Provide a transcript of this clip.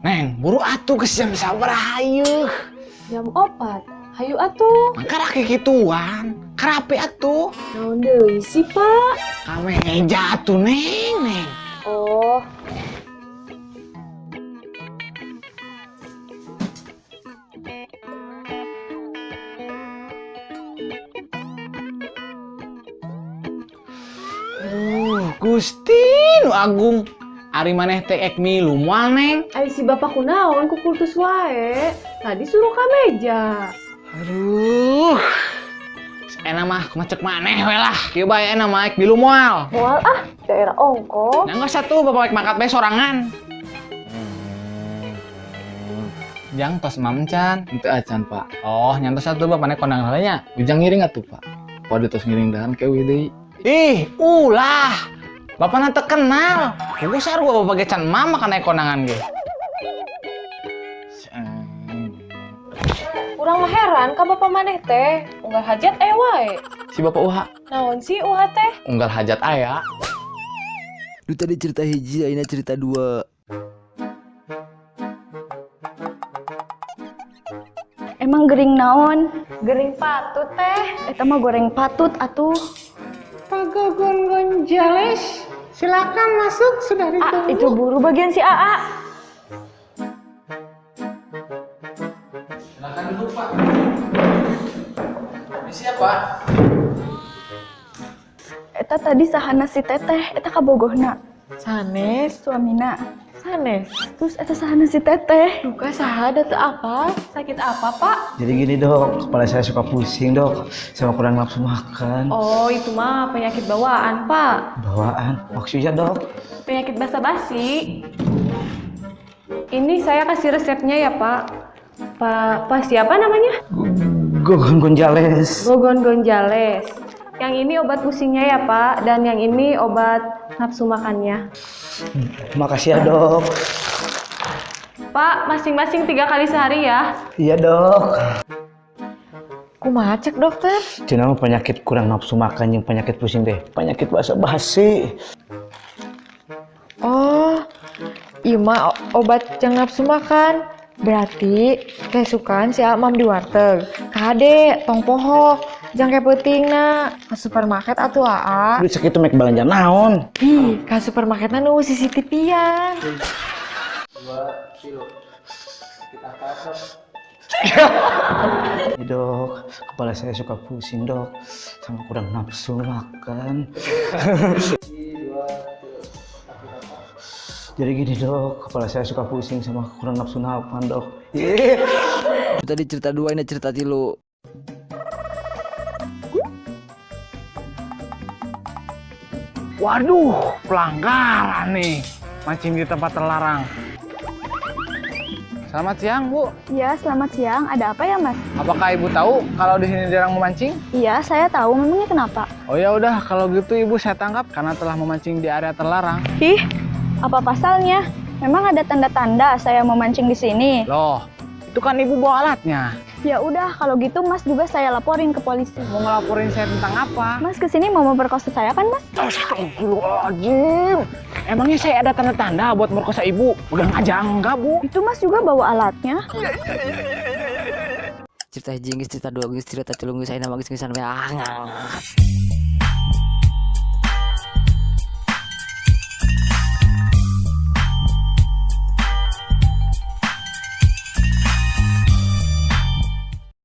Neng, buru atuh geus jam sabaraha ieu? Jam 4. Hayu atuh. Mangka rake kituan. Karape atuh. Naon deui sih, Pak? Ka meja atuh, Neng, Neng. Oh. Aduh, Gusti nu agung. Ari maneh teh ek milu moal, Neng? Ari si bapak kunaon ku kultus wae. Tadi suruh ka meja. Aduh. Enak mah kumaha cek maneh we lah. Kieu bae enak mah ek milu moal. Moal ah, daerah ongko. Nah, geus atuh bapak ek mangkat bae sorangan. Jang tos mam can. Henteu acan, Pak. Oh, nyantos atuh bapak nek kondang heula nya. Ujang ngiring atuh, Pak. Waduh tos ngiring dahan kewe deui. Ih, ulah. Bapak na teu kenal. Kuku sarua bapak ge can mama kana kondangan ge. Urang mah heran ka bapak maneh teh. Unggal hajat aya wae. Si bapak uha. Naon sih uha teh? Unggal hajat aya. Lu tadi cerita hiji, ayeuna cerita dua. Emang gering naon? Gering patut teh. Eta mah goreng patut atuh. Pak Gogon Gonjales, silakan masuk, sudah ditunggu. Ah, itu buru bagian si AA. Silakan duduk, Pak. Ini siapa? Eta tadi sahana si teteh, eta kabogohna. Sanes, suamina. Sanes. Terus eta sahana si teteh. Duka saha da teu apa? Sakit apa, Pak? Jadi gini, Dok, kepala saya suka pusing, Dok. Sama kurang nafsu makan. Oh, itu mah penyakit bawaan, Pak. Bawaan? Maksudnya, Dok? Penyakit basa-basi. Ini saya kasih resepnya ya, Pak. Pak siapa namanya? Gogon Gonjales. Gogon Gonjales. Yang ini obat pusingnya ya, Pak, dan yang ini obat nafsu makannya. Makasih ya, Dok. Pak, masing-masing 3 kali sehari ya. Iya, Dok. Kumaha cek dokter? Cenah mah penyakit kurang nafsu makan yang penyakit pusing deh. Penyakit basa-basi. Oh, ieu mah obat yang nafsu makan. Berarti kesukaan si Amam di warteg. Kade tong poho, jangke peutingna ka supermarket atuh aa. Duit sakitu mek balanja naon? Ih, ka supermarketna nu CCTV-an. 2 kilo. Sakit apa, Sob? Dok, kepala saya suka pusing, Dok. Sama kurang nafsu makan. 2 kilo. Sakit apa? Jadi gini, Dok, kepala saya suka pusing sama kurang nafsu makan, Dok. Tadi cerita dua, ini cerita tilu. Waduh, pelanggaran nih. Mancing di tempat terlarang. Selamat siang, Bu. Iya, selamat siang. Ada apa ya, Mas? Apakah Ibu tahu kalau di sini dilarang memancing? Iya, saya tahu. Memangnya kenapa? Oh ya udah, kalau gitu Ibu saya tangkap karena telah memancing di area terlarang. Ih, apa pasalnya? Memang ada tanda-tanda saya memancing di sini. Loh, itu kan Ibu bawa alatnya. Ya udah, kalau gitu Mas juga saya laporin ke polisi. Mau ngelaporin saya tentang apa? Mas kesini mau memperkosa saya kan, Mas? Astagfirullahaladzim. Emangnya saya ada tanda-tanda buat merkosa Ibu? Pegang aja enggak, Bu. Itu Mas juga bawa alatnya. Cerita hiji geus, cerita dua geus, cerita tilu geus, ayeuna mah geus geusan we. Ah, ngang.